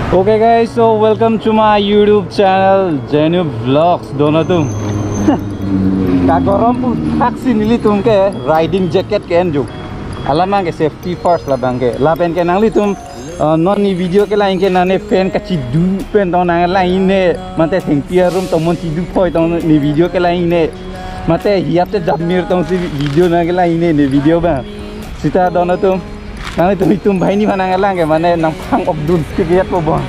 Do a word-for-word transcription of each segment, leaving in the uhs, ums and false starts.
Okay guys, so welcome to my YouTube channel, Jenu Vlogs. Dono atum, kagorom pu thaksi nelitum ke riding jacket ke enjo. Alam abang ke safety first labang ke. Lapen ke nanglitum, uh, non ne video kelang ke nane fan kachidu pen tong nanglang-ikne, mate thengpi arum tomon chidu phoi tong ne video kelang-ikne, mate hiap te damir tongsi video nangkelang-ikne ne video abang. Sita dono atum, nanglitum itum banghini aphan nanglang ke mane nangphang-ok dun kekiyat po bon.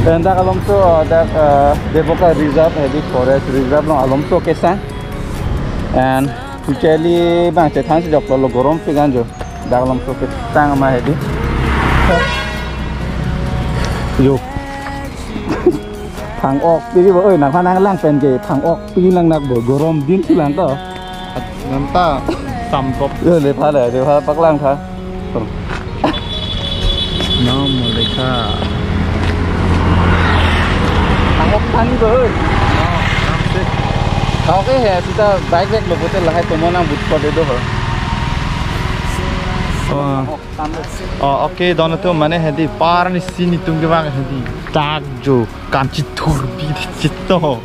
And dak alomso, uh, dak, uh, Devoka Reserve, hedi forest reserve along alomso kesang. And actually abang chethan si joklo lo, gorom pik an jo. Dak alomso kesang ma hedi. Yo. Phang-ok pik bo, oi, nangphan nanglang pen ke phang-ok pik lang nak bo, gorom din si lang to. Nanta samkop. Yo, le pha le, le pha paklang tha. No, Moleka. Phang-ok tani bo, oi. No, samsik. Okay he, sita bike bike lo pote lahai tomon nang but ko de do ho. Oh. Oh, okay, dono atum, mane hedi par ni sini tum ke bang hedi. Dak jo, kanchi thur bi chito.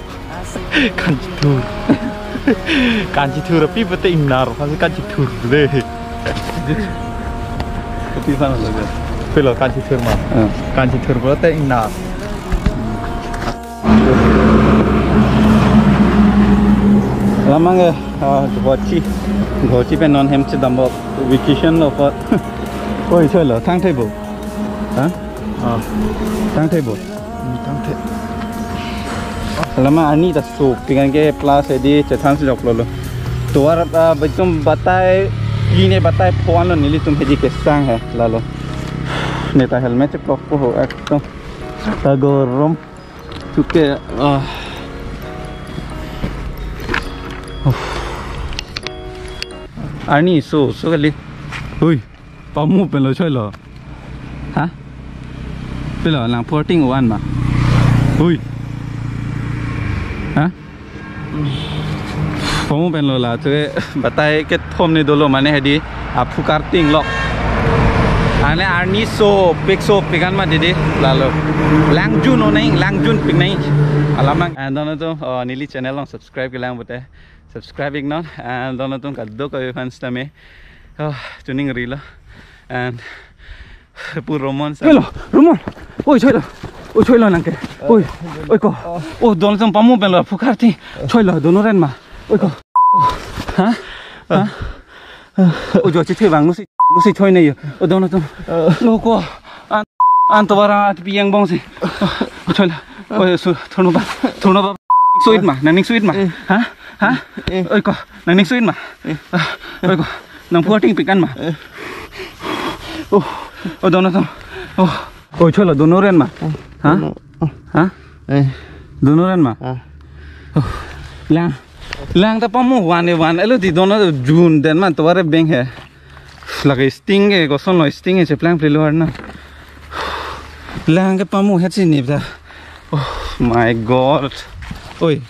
Kanchi thur. Kanchi thur api pete ingnar, pasti kanchi thur de. Peti sana lagi. Pilo kanchi thur ma. Hmm. Kanchi thur pete ingnar. Alam abang ke, ah, Guwahati. Guwahati pen non hem chedam bo vacation lo pot. Oi, choi lo, thang thai bo. Ha? Ah. Thang thai bo. Hmm, thang thai. Alam abang arni ta so pik an ke plus hedi chethan si joklo lo. Tovar, ah, itum batai, pine batai pho an lo nelitum hedi kesang he lalo. Neta helmet cheplok po ho ekdom. Kagorom. Chuke, ah. Uff. Arni so, so kali. Hui. Pamu pen lo choi lo. Ha? Pilo, nang porting one ma. Hui. Ha? Pamu pen lo la, chuke batai kethom ne dolo mane hedi aphu karting lo. Ane arni so pik so pik an ma didi lalo. Langjun oneng, langjun pik nai. Alam abang. And dono atum, oh, neli channel along subscribe kelang pote subscribe-iknon. And dono atum kadokave fans tame. Oh, tuning rilo. And pu Romon sa. Choi lo, Romon. Oi, choi lo. Oi, choi lo nang ke. Oi, oi ko. Oh, dono atum pamu pen lo aphu karting. Choi lo, dono ren ma. Oi ko. Ha? Ha? Oi jo chithe bang nusi, nusi choi ne yo. O dono atum. Lo ko. An, an tovar akepi angbong si. Choi lo. Oi, su, thurno ba. Thurno ba. Ningso-ik ma, nang ningso-ik ma. Ha? Ha? Oi ko. Nang ningso-ik ma. Oi ko. Nang porting pik an ma. Oh, oh, dono atum. Oh. Oi, choi lo, dono ren ma. Ha? Dono. Ha? Eh. Dono ren ma. Ah. Oh. Lang. Lang ta pamu one e one. Elo ti dono jun den ma tovar beng he. Lake sting ke, koson lo sting ke, cheplang pli lo arna. Lang ke pamu het si nip ta. Oh my God. Oi.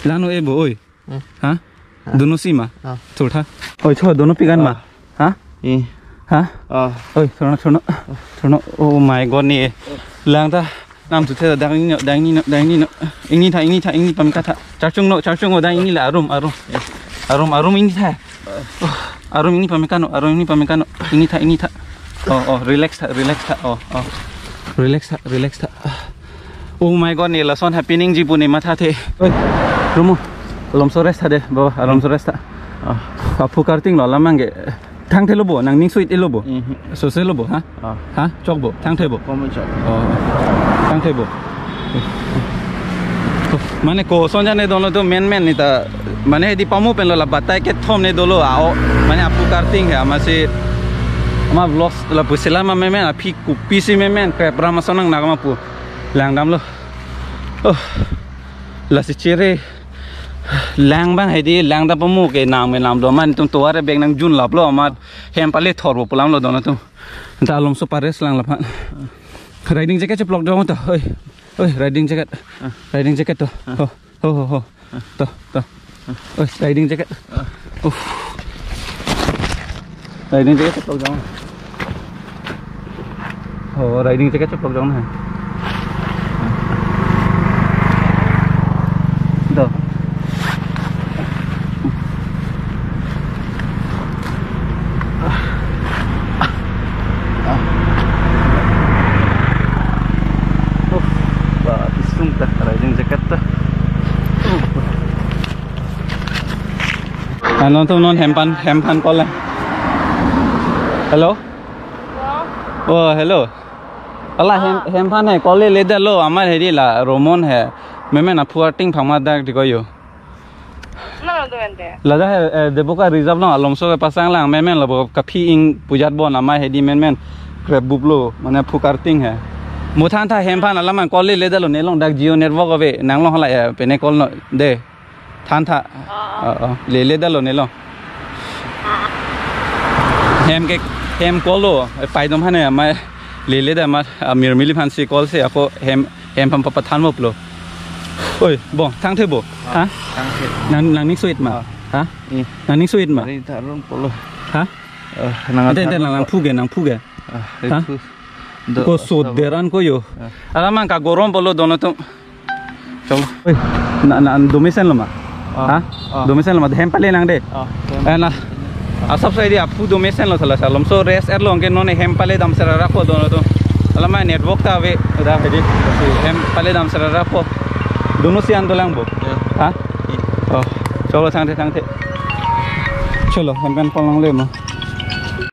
Lano e bo, oi. Hmm. Ha? Ha? Dono si ma? Ha. Thur tha. Oi, choi, dono pik an ma. Ah. Ha? Eh. Ha? Ah. Oi, thurno, thurno. Thurno. Oh my God, ne. Lang ta. Nam tu the dang ni no, dang ni no, dang ni no. Ingni tha, ingni tha, ingni pameka tha. Charchung no, charchung no, dang ingni la arum, arum. Arum, arum ingni tha. Oh, arum ingni pameka no, arum ingni pameka no. Ingni tha, ingni tha. Oh, oh, relax tha, relax tha. Oh, oh. Relax tha, relax tha. Oh my God, ne lason happening ji pu ne matha the. Oi, Romo. Alomso rest tha de, baba, alomso rest tha. Ah. Aphu karting lo alam abang ke. Thang thelo bo, nang ningso-ik lo bo. Mhm. So se lo bo, ha? Ah. Ha? Chok bo, thang the bo. Komo chok. Oh. Thang the bo. Mane koson jane dono atum men men ne ta. Mane hedi pamu pen lo la batai kethom ne dolo a-o. Mane aphu karting he, amatsi. Ama vlogs lapu selam ma men men, aphi kopisi men men, krep ram ason nang nang ma pu. Lang damlo. Oh. Lasi chere. Lang abang hedi, lang ta pamu ke nam ke nam do, mane itum tovar beng nang jun lap lo, amat hem pale thor bo pu alam lo dono atum. Ta alomso pares lang laphan. Riding jacket cheplok dong to. Oi. Oi, riding jacket. Ah. Riding jacket to. Ah. Ho. Ho, ho, ho. Ah. To, to. Ah. Oi, riding jacket. Ah. Uff. Riding jacket cheplok dong. Oh, riding jacket choplok jong na. Do. Uff, ba, bisung ta, riding jacket ta. Ano to non hem aphan, hem aphan call le. Hello? Oh, hello. Ala hem, ah, hem aphan he, call le, ledetlo, amar hedi la, Romon he. Memen aphu arting phangma dak diko yo. Nang do ente. Lada he, eh, Deboka Reserve along, alomso kepasang lang, memen lo, bo kaphi ing pujat bon, amar hedi memen. Grab buplo, mane aphu karting he. Mo thantha hem aphan alam an call le, ledetlo, nelong dak Jio network ave, nanglong hala ya, pene call non de. Thantha. Ah, ah. Oh, oh. Le, ledetlo, nelong. Hem ke, hem call lo, eh, pai dom hane, amar le, ledet amar, ah, Mirmili aphansi call si, ako hem, hem aphan papathan mo plo. Oi, bo, thangthe bo. Ah, ha? Thangthe. Nang, nangning so-et ma? Ah. Ha? Eh. Nangning so-et ma? Ari tharun polo. Ha? Eh, nang ente, ente, tharun nang, po- nangphu ke, nangphu ke. Ah, ha? Iphu. Do, ko so sabo. Deran ko yo. Ah. Alam an kagorom polo dono tum. Chalo. Oi, na, na, do mesenlo ma? Ah, ha? Ah. Do mesenlo ma? Hem pale nang de. Ah, hem. Eh, na. Asap sai di aphu do mesenlo sala salom. So rest et lo ke non hem pale dam sera rako dono to. Alam an network ta ave. Udah jadi. Hem pale dam sera rako. Dono si an dolang bo. Ya. Ha? Iya. Oh, chalo thangthe, thangthe. Chalo, hem pen pon longle ma.